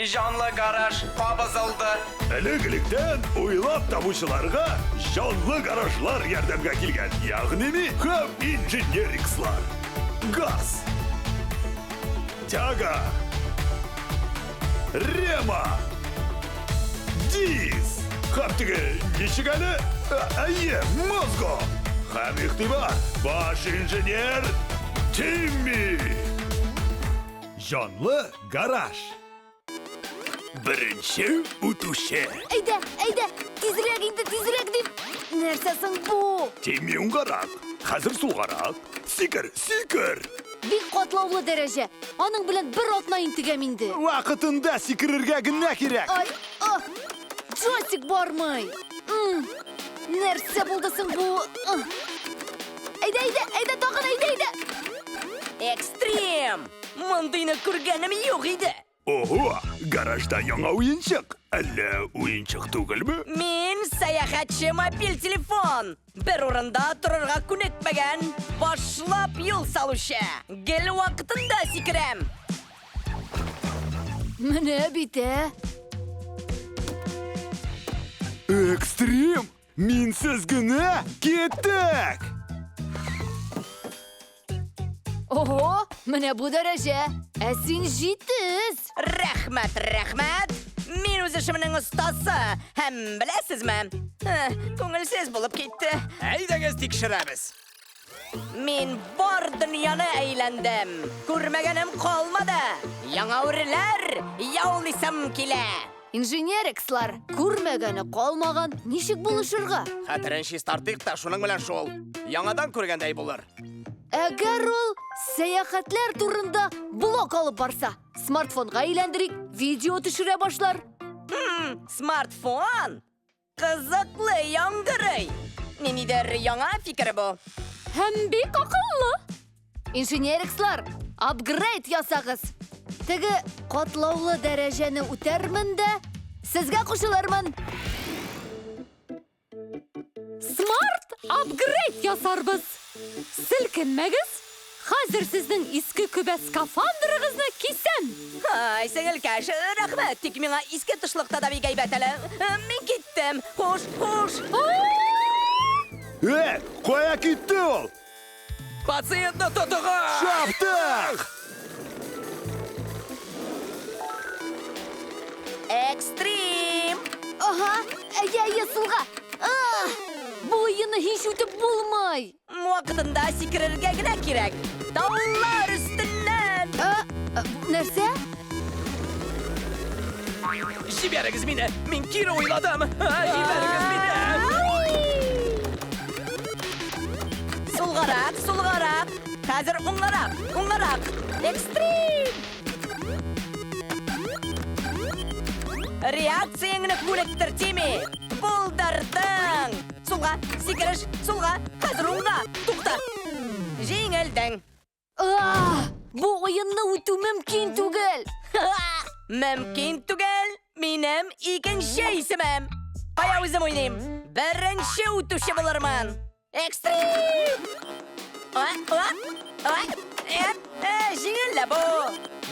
Җанлы гараж кабызылды. Элек-электән уйлап табучыларга җанлы гаражлар ярдәмгә килгән, ягъни ми һәм инженерикслар. Газ. Тяга. Рема. Диз. Һәм теге ничек әле? Әйе, мозго. Һәм игътибар, баш инженер Тимми. Җанлы гараж. Беренче үтүче. Әйдә, әйдә, тизрәк инде, тизрәк дип. Нәрсә соң бу? Тимми уңгарак, хәзер сулгарак. Сикер, сикер. Бик катлаулы дәрәҗә. Аның белән бер атна интегәм инде. Вакытында сикерергә генә кирәк. Ай, а, джойстик бармый. Нәрсә булды соң бу? Әйдә, әйдә, әйдә, тагын, әйдә, әйдә. Экстрим! Мондыйны күргәнем юк иде. Ого, гаражда яңа уенчык. Әллә уенчык түгелме? Мин сәяхәтче мобиль телефон. Бер урында торырга күнекмәгән, башлап юл салучы. Гел вакытында сикерәм. Менә бит, ә. Экстрим! Минсез генә киттек! Ого, менә бу дәрәҗә. Ә син җитез. Рәхмәт, рәхмәт. Мин үз эшемнең остасы. Һәм беләсезме, күңелсез булып китте. Әйдәгез тикшерәбез. Мин бар дөньяны әйләндем. Күрмәгәнем калмады. Яңа үрләр яулыйсым килә. Инженерикслар, күрмәгәне калмаган, ничек булышырга? Хәтерен чистартыйк та шуның белән шул. Яңадан күргәндәй булыр. Әгәр ул сәяхәтләр турында блог алып барса, смартфонга әйләндерик, видео төшерә башлар. Смартфон? Кызыклы яңгырый. Ниндидер яңа фикер бу. Һәм бик акыллы. Инженерикслар, апгрейд ясагыз. Теге катлаулы дәрәҗәне үтәрмен дә, сезгә кушылырмын. Смарт апгрейд ясарбыз. Селкенмәгез. Хәзер сезнең иске көбә скафандрыгызны кисәм. Ай, сеңелкәш, рәхмәт, тик миңа иске тышлыкта да бик әйбәт әле. Мин киттем. Хуш, хуш. Э, кая китте ул? Пациентны тотыгыз! Чаптык! Экстрим! Ага, әйе, әйе, сулга. Бу уенны һич үтеп булмый. Вакытында сикерергә генә кирәк. Таулар өстеннән. Нәрсә? Җибәрегез мине! Мин кире уйладым! Җибәрегез мине! Сулгарак, сулгарак. Хәзер уңгарак, уңгарак. Экстрим! Реакцияңне күнектер, Тими! Булдырдың! Сулга, сикереш, сулга, хәзер уңга, тукта. Җиңелдең. Бу уенны үтү мөмкин түгел. Мөмкин түгел, минем икенче исемем. Кая үзем уйныйм? Беренче үтүче булырмын. Экстрим! Җиңел лә бу.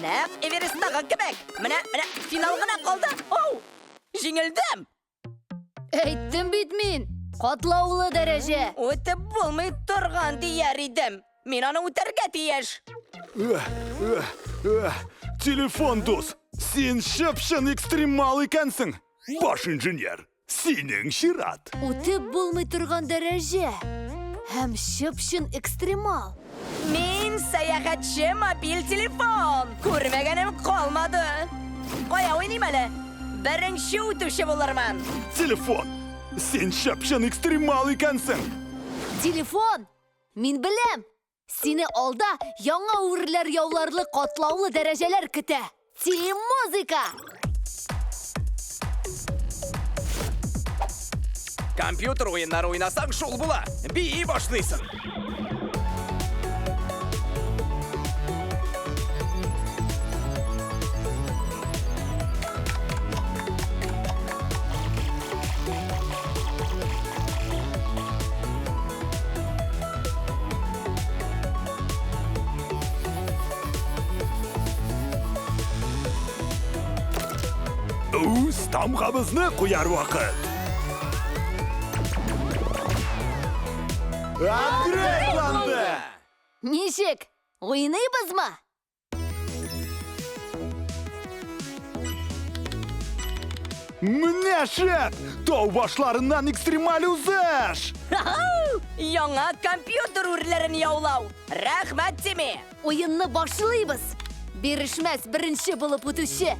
Нәкъ Эвересттагы кебек. Менә, менә финал гына калды. Оу! Җиңелдем. Әйттем бит мин, катлаулы дәрәҗә. Үтеп булмый торган дияр идем. Мин аны үтәргә тиеш. Телефон дус, син чып-чын экстремал икәнсең. Баш инженер, синең чират. Үтеп булмый торган дәрәҗә һәм чып-чын экстремал. Мин сәяхәтче мобиль телефон. Күрмәгәнем калмады. Кая уйныйм әле? Беренче үтүче булырмын. Телефон, син чып-чын экстремал икәнсең. Телефон, мин беләм. Сине алда яңа үрләр яуларлы катлаулы дәрәҗәләр көтә. Телемузыка! Компьютер уеннары уйнасаң шул була. Бии башлыйсың. Тамгабызны куяр вакыт. Апгрейдланды! Ничек? Уйныйбызмы? Менә шәп! Тау башларыннан экстремаль узыш! Яңа компьютер үрләрен яулау. Рәхмәт, Тими! Уенны башлыйбыз. Бирешмәс беренче булып үтүче.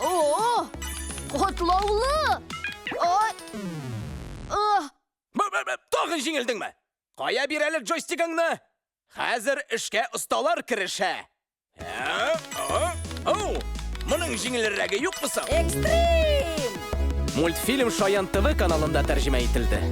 О, котлаулы! Ой! Ох! Тагын җиңелдеңме? Кая бир әле джойстигыңны? Хәзер эшкә осталар керешә. Оу, моның җиңелрәге юкмы соң? Экстрим! Мультфильм Шаян ТВ каналында тәрҗемә ителде.